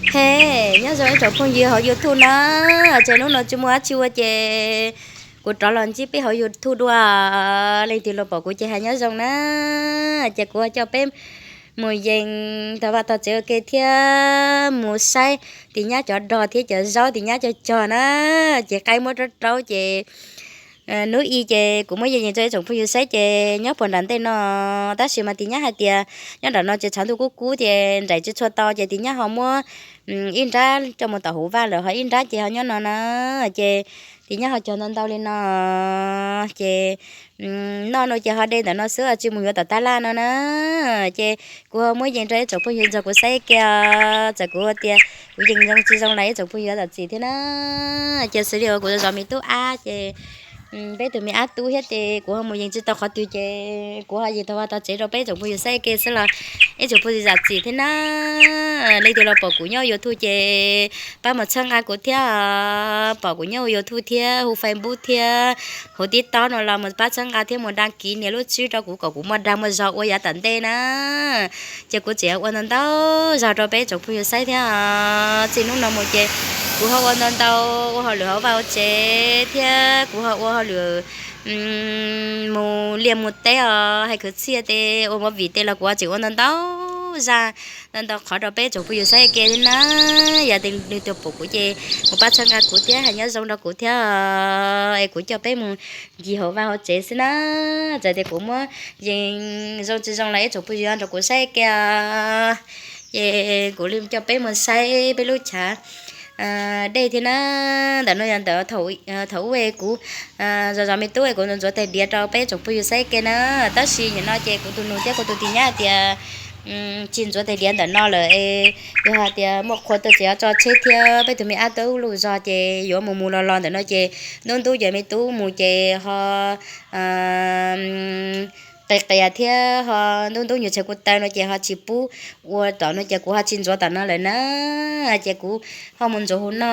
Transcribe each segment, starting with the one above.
He, nyob zoo ib tsoom phooj ywg hauv YouTube na, ces hnub no tsis muaj dab tsi ua ces kuv rov los ntsib peb hauv YouTube dua. Leej twg los pom kuv ces hais nyob zoo na. Ces kuv coj peb mus yees tog vaj tog tsev ua ke thiab mus saib tim nyab cov dog thiab cov zaub tim nyab cog cog na. Ces qaib muab raub raub ces hnub i ces kuv muab yees yees rau ib tsoom phooj ywg saib ces nyob puag nram ntej no. Tab sis mas tim nyab hais tias nyob nram no ces tshav ntuj kub kub ces nraim tsis tshua tau ces tim nyab ho muab ib nrab coj mus tom hauv vaj lawm ho ib nrab ces ho nyob no na. Ces tim nyab ho cog ntau ntau li no ces noj no ces ho de ntawm no xwb tsis mus yuav tom tab laj no na. Ces kuv ho muab yees rau ib tsoom phooj ywg nrog kuv saib kiag, txawm kuv tias kuv yees zoo tsis zoo los ib tsoom phooj ywg zam txim thiab na. Ces xws li uas kuv zov me tub ab ces peb tus me ab tub thiab ces kuv ho mus yees tsis tau qhov twg ces kuv ho yees tog vaj tog tsev rau peb tsoom phooj ywg saib kiag xwb los ib tsoom phooj ywg zam txim thiab na. Leej twg los pom kuv nyob YouTube ces pab mus txhawb nqa kuv thiab, pom kuv nyob ua YouTube thiab hu Facebook thiab hu TikTok no los mus pab txhawb nqa thiab mus dag kiv nias lub tswb rau kuv kom kuv muaj dag muaj zog ua yav tom ntej na. Ces kuv tseem ua ntau ntau zog rau peb tsoom phooj ywg saib thiab. Txij hnub no mus ces kuv ho ua ntau ntau ua hauj lwm hauv vaj hauv tsev thiab kuv ho ua hauj lwm mus liaj mus teb os, hais kwv txhiaj tej ua movie tej los kuv tseem ua ntau ntau zaj ntau ntau qhov rau peb tsoom phooj ywg saib kiag thiab na. Yog leej twg pom kuv ces mus pab txhawb nqa kuv thiab hais nyob zoo rau kuv thiab es kuv coj peb mus ncig hauv vaj hauv tsev xwb na. Txawm tias kuv muab yees zoo tsis zoo los ib tsoom phooj ywg nrog kuv saib kiag. Ces kuv li coj peb mus saib peb lub chav dej thiab na. Ntawm no yog ntawm thaum ub es kuv zov zov me tub es kuv ntxuav tais diav rau peb tsoom phooj ywg saib kiag na. Tab sis nim no ces kuv tus nus thiab kuv tus tim nyab hais tias tsis ntxuav tais diav ntawm no lawm es yog hais tias muaj qhua tuaj ces yuav tso tsheb thiab peb tus me ab tub lub zog ces yuav mus mus los los ntawm no ces ntub ntub ces me tub mus ces ho qias qias thiab ho ntub ntub nyuag tshais kuv taw no ces ho tsis pub ua tom no ces kuv ho tsis ntxuav tom no lawm na. Ces kuv ho mus ntxuav hauv no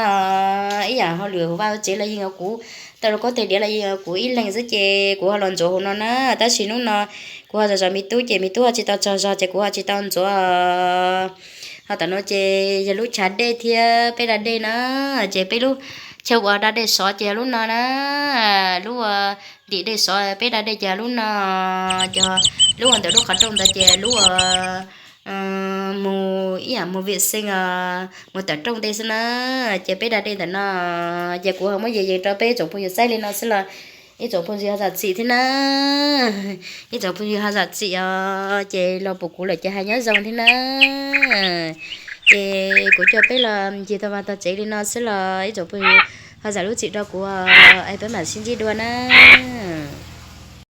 ib yam hauj lwm hauv vaj hauv tsev los yeej yog kuv, tau rau khaub tais diav los yeej yog kuv ib leeg xwb ces kuv ho los ntxuav hauv no na. Tab sis hnub no kuv ho zov zov me tub ces me tub ho tsis tau tsaug zog ces kuv ho tsis tau ntxuav. Ho tom no ces yog lub chav dej thiab peb da dej na. Ces peb lub chaw uas da dej sov ces yog lub no na. Lub uas ntim dej sov peb da dej ces yog lub no. Ces lub uas ntawm lub qhov rooj ntawd ces lub uas mus ib yam mus vim xeej mus tawm rooj tej xwb na. Ces peb da dej ntawm no. Ces kuv ho muab yees yees rau peb tsoom phooj ywg saib li no xwb los ib tsoom phooj ywg ho zam txim thiab na. Ib tsoom phooj ywg ho zam txim os, ces los pom kuv lawm ces hais nyob zoo thiab na. Ces kuv coj peb los ncig tog vaj tog tsev li no xwb los ib tsoom phooj ywg ho zam lub txim rau kuv es peb mam sib ntsib dua na.